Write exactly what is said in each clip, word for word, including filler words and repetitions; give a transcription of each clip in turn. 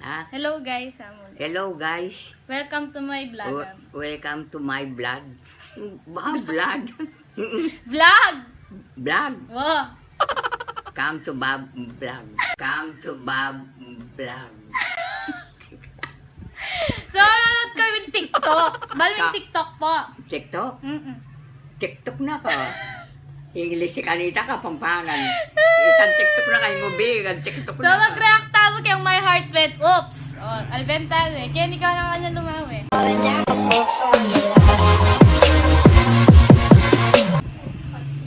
Hello guys, amo ulit. Hello guys. Welcome to my vlog. Welcome to my vlog. Ba, vlog? Vlog! Vlog. Wo. Come to Bob vlog. Come to Bob vlog. So, nanood kami TikTok. Bale, TikTok po. TikTok? Mm-mm. TikTok na ka. English si kanita, Kapampangan. Itang TikTok na kay mu, bi, itang TikTok na ka. So, mag-react tamu keng My Heart Went Oops. O, alben tamu e. Keni ka na kanya lumawe.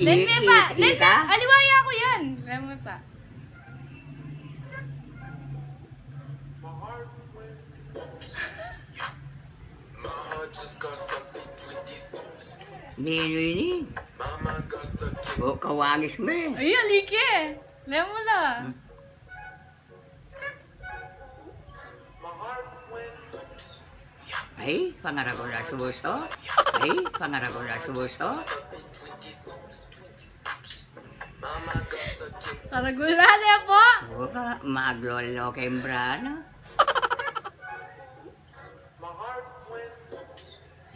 Len me pa, len me pa. Aliwa ya ku yan. Len me pa. Ninu ini? O, kawangis me. Ay, alike. Len mu la. Ay, pangaragul a suso. Ay, pangaragul a suso. Karagul na ne po. O, ka, maglolo keng brana.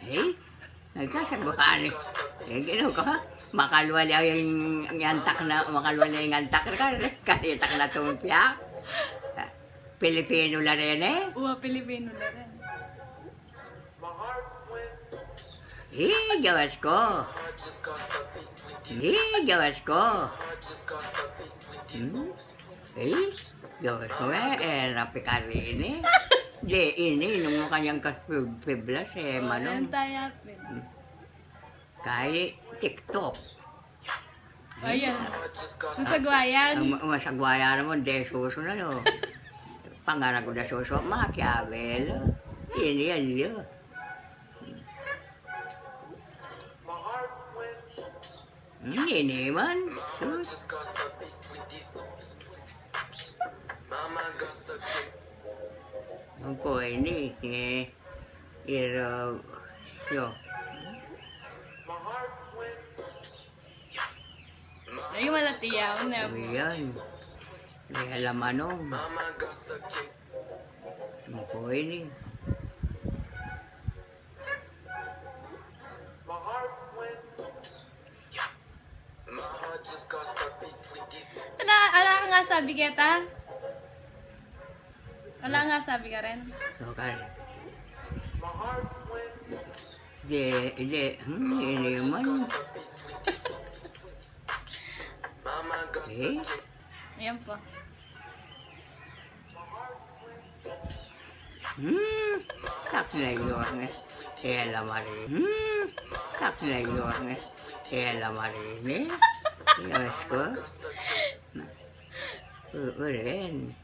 Ay, nagkasagwa ne. E, ginu ko, makalwali ing antak na, makalwali ing antak na, kalitak na tumpia. Pilipinu la rin e? Wa, Pilipinu la rin. E, Diyos ko. E, Diyos ko. Hmm? E, Diyos ko e, e, rapi ka rin e. Di, ini, nung kanyang kapiblas e, manong. Kay TikTok. Ayan. Masagwayan. Ang ma-, masagwayan naman, de susu na, no? Pangaragul a susu, makiawel. Ini, yan, yun. Hmm, ini man. Sus. Ang ko, ini, e. Ira, yo. Ay, wala tiyaw na. Ayan. Kaya laman, o. Ang ko ini. Ala, ala kang asabi keta? Ala kang asabi karin? Okay. Di, di, hmm, ini man. E? Ayan po. Hmm, tak na yun e. Ela Marie. Hmm, tak na yun e. Ela Marie, e. Diyos ko. Uurin.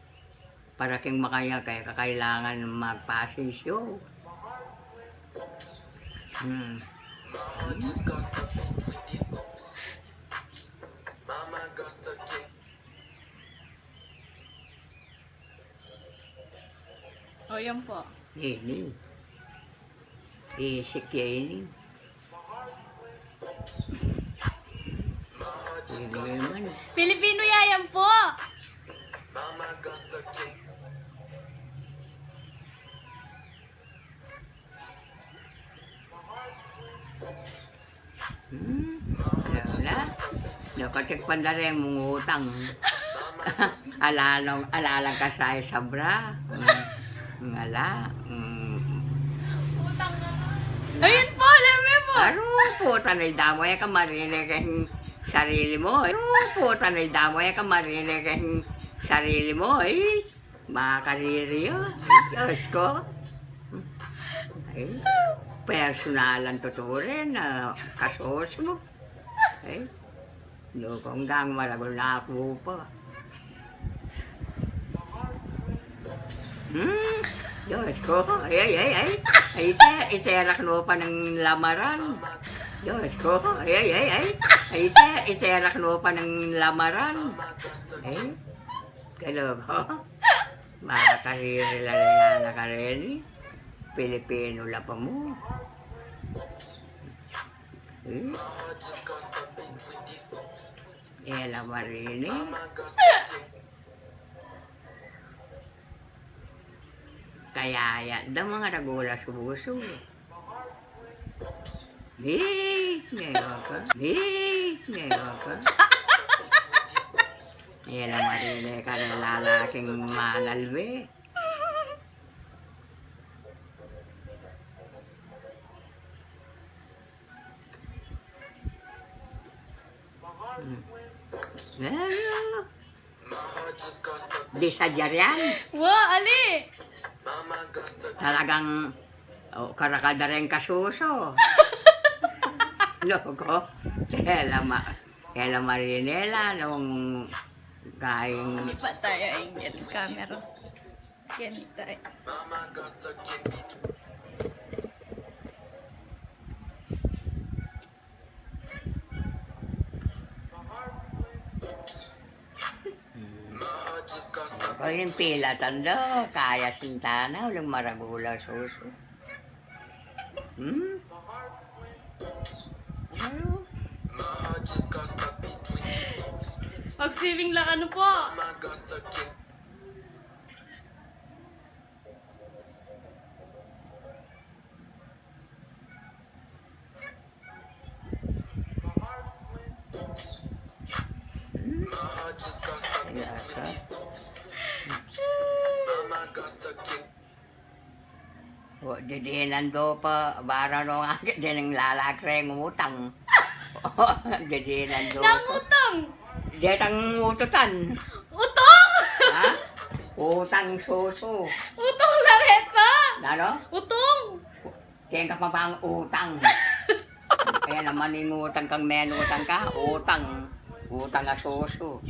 Para keng makanya kaya kakailangan magpasensya. Hmm. O, yan po. Ini. Isik ya ini. Ini naman. Pilipino ya yan po. Hmm? Wala. Nakatikpan na rin mong utang. Alalang, alalang ka sa sabra. Hmm. Ngala. Hmm. Utang na. Ayun po, alam mo po. Aro, puta na, idamo ya ka marine keng sarili mo. Aro, puta na, idamo ya ka marine keng sarili mo, e. Makariri ya. Diyos ko. Ay, personalan tuturin na kasos mo. Ay, lukong gang maragul na aku pa. Hmm, Diyos ko. Ay, ay, ay, ay. Ay, ite, iterak no pa ng lamaran. Diyos ko. Ay, ay, ay, ay. Ay, ite, iterak no pa ng lamaran. Ay. Kaloka. Makariri la rin na kareni. Pilipino la pa mu. Hmm? Ela Marini. Kaya ya, da mga ragula susu. Hey, ngayon ka. Hey, ngayon ka. Yan ang marine ka na lalaking manalbe. Hmm. Pero, di sadya yan. Wa, ali. Talagang, o, karakal da rin kasusu. Loko. Kaya lama, kaya lama rin nila nung kain. Hindi pa tayo angle camera. Ganito eh. Kaya yung pila tanda, kaya sintana, uling maragula susu. Hmm? Ano? Mag-swimming lang ano po? Hmm? Kaya ka? O, didinan do pa, bara no nga, dinan lalaki reng utang. Didinan do pa. Nang utang! Detang ututan. Utong! Ha? Utang susu. Utong la reta! Ano? Utong! Kaya ka pa bang utang? Kaya naman yung utang kang menutang ka, utang. Utang a susu.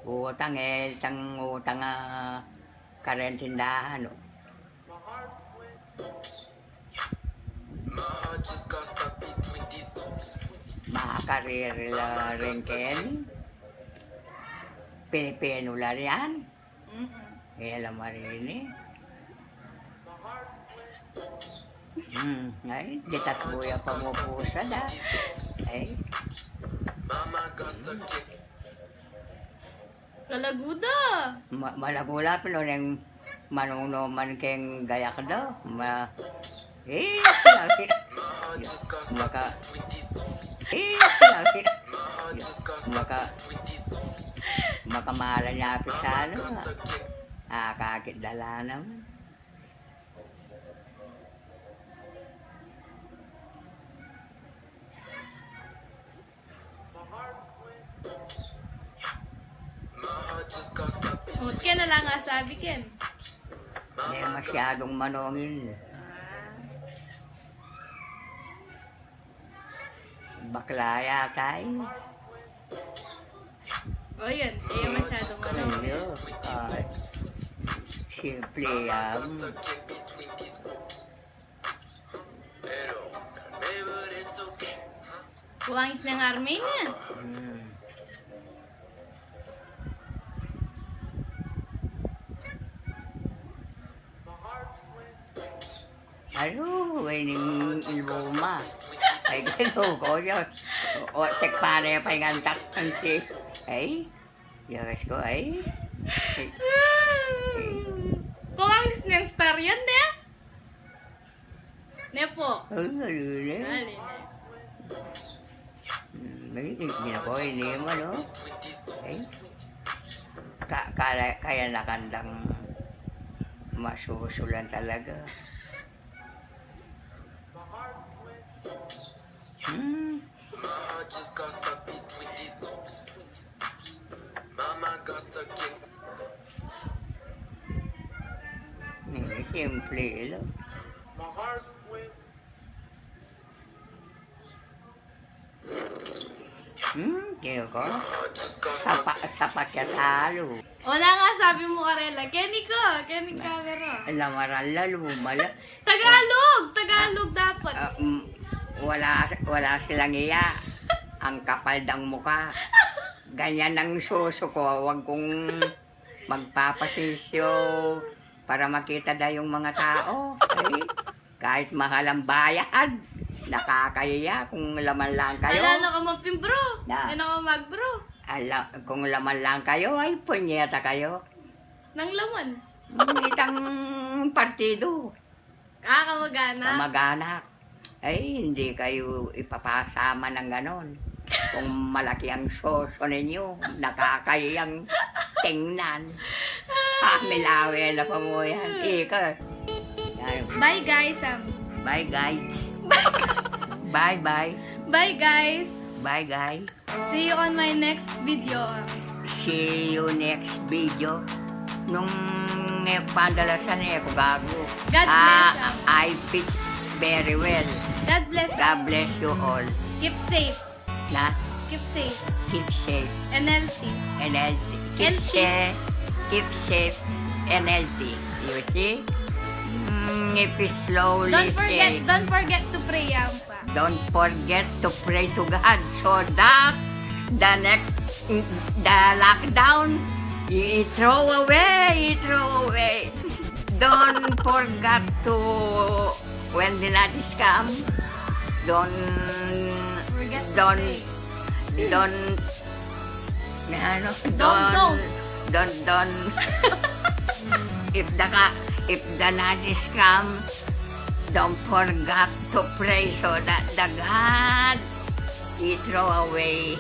Utang, e, itang utang a karentindahan, o. Makaririla rin keni. Pilipino la rian. Mm-mm. E, la marini. Hmm, ay, ditat buya pa mu pusa da. Ay. Kalaguda. Ma-, malagula pin o neng manung no man keng gayak da. Ma-, e, maka, e, maka, makamala nya pisano. A, kakit dala naman. O, ken na lang a sabi, ken. Hindi masyadong manongin. A. Bakla yata, e. O, yun. Hindi masyadong manongin. Ano? A, simple yan. Kuwang isnang army niya. Hmm. Alo, ini iluma. Ay, galo ko yun. O, check pa rin pa yung antak. Ay, Diyos ko, ay. Ay. Kuwang isnang star yan, de. Ne po. Ay, alili. Alili. Hmm, may, hindi na po, hindi mo, no? Ay. Ka-, kala-, kaya nakandang masusulan talaga. Hmm. Ini simple lang. Hmm, kaya ko. Sapa, sapa kaya talo. Wala nga sabi mo karela. Keni ko, keni ka, pero. Lamaran la, lumala. Tagalog! Tagalog dapat. A, mm, wala, wala silang iya. Ang kapal dang mukha. Ganyan ang susu ko. Wag kong magpapasisyo para makita da yung mga tao. Ay, kahit mahal ang bayad, nakakahiya kung laman lang kayo. Ala na ka man pin, bro. Na. Ala na ka mag, bro. Ala, kung laman lang kayo, ay punyeta kayo. Nang laman. Itang partido, Ah, kamag-anak. kamag-anak. Ay, hindi kayo ipapasama ng ganon. Kung malaki ang soso ninyo, nakakayang tingnan. Pamilawe na pa mo yan. Ika. Yan. Bye guys. Um, Bye, guys. Bye-bye. bye guys. Bye, guys. See you on my next video. See you next video. Nung eh, pandalasan eh, ako gago. God bless, Ah, um, I fits very well. God bless. God bless you all. Keep safe. Na, Keep safe. Keep safe And healthy. and healthy. Keep Healthy. safe, keep safe and healthy. You see? Mm, if it's slowly Don't forget, safe. Don't forget to pray, yan pa. Don't forget to pray to God so that the next, the lockdown, i-throw away, i-throw away. Don't forget to, when the night is come, don't, Forget to don't, pray. don't, ano, Don't, don't. Don't, don't. If the, ka- if the night is come, don't forget to pray so that the God will throw away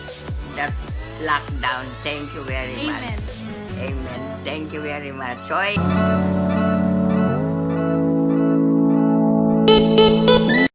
that lockdown. Thank you very Amen. much. Amen. Thank you very much. So, I